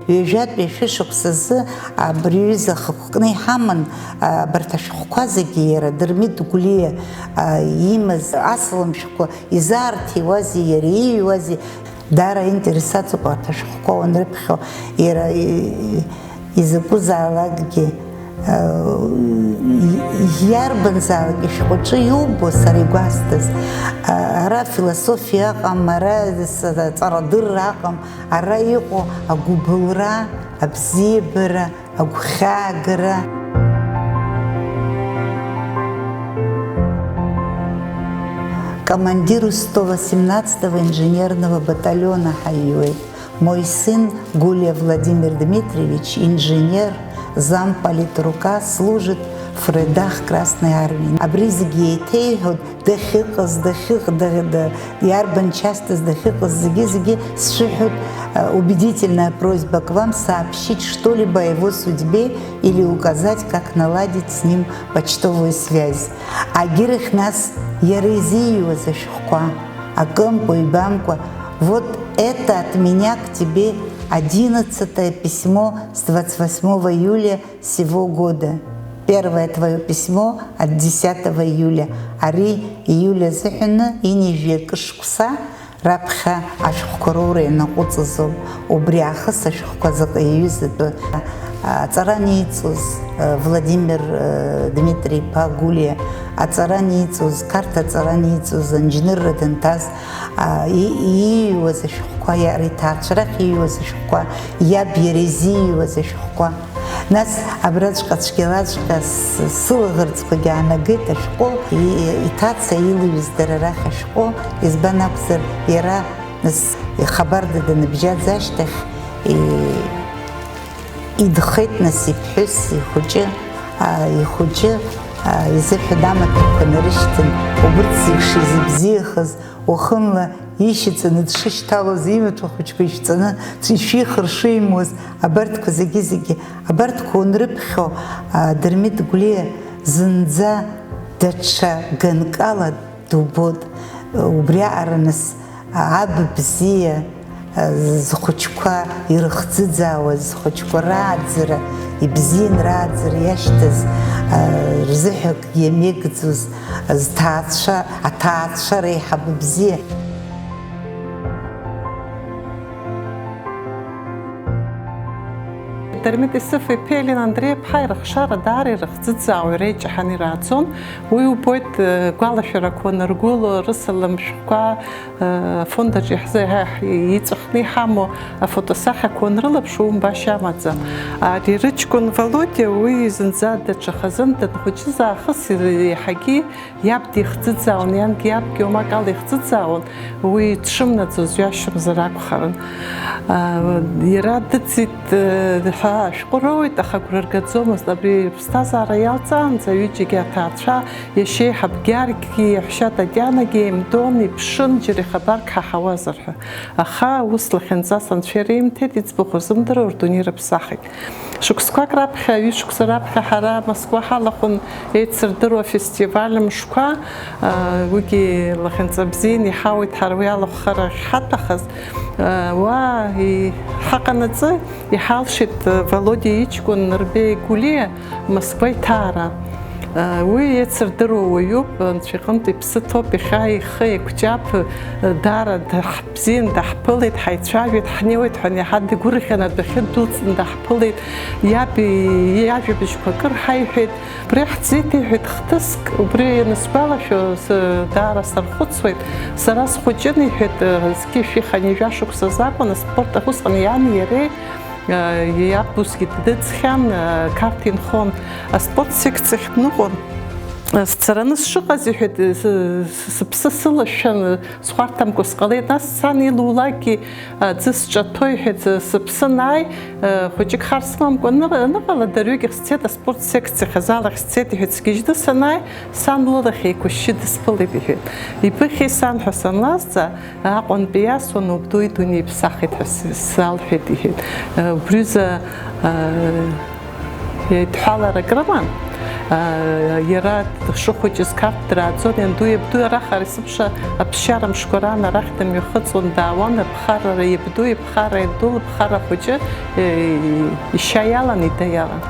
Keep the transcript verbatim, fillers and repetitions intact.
Ҩажәатәи ашәышықәсазы абри аҩыза ахықәкны иҳаман, а, абарҭ ашәҟәқәа зегьы иара Дырмит Гәлиа, а, имаз асалам шәҟәқәа изаарҭиуази иара ииҩуази, даара аинтерес аҵоуп арҭ ашәҟәқәа уанрыԥхьо, иара и-, изакәызаалакгьы, а, и-, иарбанзаалак ишәҟәаҿы иубо сара игәасҭаз, а, ара афилософиа ыҟам, ара с-, аҵарадырра ыҟам, ара иҟоу агәыбылра, абзиабара, агәхьаагара. Командиру сто восемнадцатого инженерного батальона ҳаиуеит. Мой сын Гулиа Владимир Дмитриевич, инженер, замполитрука, служит в рядах Красной Армии. Абри зегьы еиҭеиҳәоит, дахьыҟаз, дахьых-, да-, да-, иарбан частаз дахьыҟаз, зегьы-зегьы сшәыҳәоит, э, убедительная просьба к вам: сообщить что-либо о его судьбе или указать, как наладить с ним почтовую связь. Агьырахь нас иара изиҩуаз ашәҟәқәа, акымкәа, ҩбамкәа, вот это от меня к тебе, одиннадцатое письмо с двадцать восьмого июля сего года. Первое твоё письмо от десятого июля. Ари июль азыҳәаны ҩынҩажәи акы шықәса раԥхьа ашәҟәқәа роура ианаҟәыҵыз ауп. Убри аахыс ашәҟәқәа заҟа иаҩызатәу, аҵара аниҵоз, Владимир, Дмитри-иԥа Гулиа аҵара аниҵоз, Қарҭ аҵара аниҵоз, анџьнырра данҭаз, а, и-, ииҩуаз ашәҟәқәа, иара иҭаацәарахь ииҩуаз ашәҟәқәа, иаб иара изииҩуаз ашәҟәқәа. Нас абраҵәҟьа цәгьалаҵәҟьа с-, сылаӷырӡқәагьы аанагеит ашәҟәы, и-, иҭаца илыҩыз дара рахь ашәҟәы, избан акәзар, иара нас ихабарда даныбжьаӡа ашьҭахь, и-, идхеит нас иԥҳәыс, ихәыҷы, а, ихәыҷы, а, изыҳәан амаҭәақәа нарышьҭын, убырҭ зегь шизыбзиахаз, уахынла ишьаҵаны дшышьҭалоз, имаҭәа хәыҷқәа ишәҵаны ишихыршеимуаз, абарҭқәа зегьы-зегьы, абарҭқәа уанрыԥхьо, а, Дырмит Гәлиа зынӡа даҽа ганкала дубоит. Убриаҟара нас аб бзиа, а, зхәыҷқәа ирыхӡыӡаауаз, зхәыҷқәа рааӡара, ибзиан рааӡара иашьҭаз, а, рзыҳәа иамеигӡоз, зҭаацәа, аҭаацәа реиҳабы бзиа. Дырмит Исыф-иԥеи Елена Андреи-иԥҳаи рыхшара даара ирыхӡыӡаауа, иреиҷаҳаны ирааӡон. Уи убоит, э, гәалашәарақәа уаныргәыло, рысалам шәҟәқәа, э, афонд аҿы иаҳзы-, иаҳ-, иҵәахны иҳамоу афотосахьақәа уанрылаԥш, умбашьа амаӡам. Ари рыҷкәын Володиа, уи зынӡа даҽа хазын, данхәыҷыз аахыс иаҳагьы иаб дихӡыӡаауан, иангьы иабгьы уамак ала ихӡыӡаауан, уи дшымнаӡоз ҩашьомзар акәхарын. Иара дыӡит ҳәа ашәҟәы роуеит, аха агәра ргаӡомызт, абри аԥсҭазаара иалҵаанӡа аҩыџьагьы аҭаацәа, иашьеиҳаб Гьаргьгьы иаҳәшьа Татианагьы еимдон, иԥшын, џьара ихабарк ҳаҳауазар ҳәа. Аха ус лахьынҵас анцәа иара имҭеит, иӡбахә рзымдыруа рдунеи рыԥсахит. Шықәсқәак раԥхьа, ҩышықәса раԥхьа ҳара Москва ҳалахәын еицырдыруа афестиваль мшқәа, уигьы лахьынҵа бзианы иҳауеит ҳара уи алахәхара ахьҳаҭахыз. Уа, и-, ҳаҟанаҵы, иҳалшеит Володиа иҷкәын Нырбеи Гәлиа Москва иҭаара. Уи еицырдыруа уаҩуп, Анцәа иҟынтә иԥсы ҭоуп, иахьа ихы еиқәҷаԥ, даара даҳ-, бзиан даҳԥылеит, ҳаицәажәеит, ҳнеиуеит ҳәа иаҳа дгәырӷьан адәахьы ддәылҵны даҳԥылеит, иаб иажәабжьқәа акыр ҳаиҳәеит. Убри ҳзеиҭеиҳәеит хҭыск, убри ианысгәалашәо, даара сархәыцуеит. Сара схәыҷын, иҳәеит, зқьышә иханы ҩажәа шықәсазы акәын аспорт, усҟан иани иареи, иаб усгьы дыӡхьан, Қарҭ инхон, аспорт секциахь дныҟәон. Сцараны сшыҟаз, иҳәеит, сы-, сы-, сыԥсы сылашәан, схәарҭамкәа сҟалеит. Нас сан илулакгьы, аӡы сҿаҭәо, иҳәеит, сыԥсы анааи, хәыҷык хар сымамкәа аныҟ-, аныҟала, дырҩегьых сцеит аспорт секциахь, азалахь сцеит, иҳәеит, сгьежьны санааи, сан лылахь еиқәышьшьы дысԥылеит, иҳәеит. Ибыхьи, сан, ҳәа санлазҵаа, Аҟәантәи иасуан, убду идунеи иԥсахит ҳәа с-, салҳәеит, иҳәеит. Убриазы, э, еидҳәаларак рыман. Иара дшыхәыҷыз Қарҭ драаӡон, ианду иабду арахь, ара сыԥша аԥсшьара мшқәа раан арахь дымҩахыҵуан, даауан, аԥхарра иабду, иԥхарра ианду, лыԥхарра хәыҷы, ишьа иалан, ида иалан.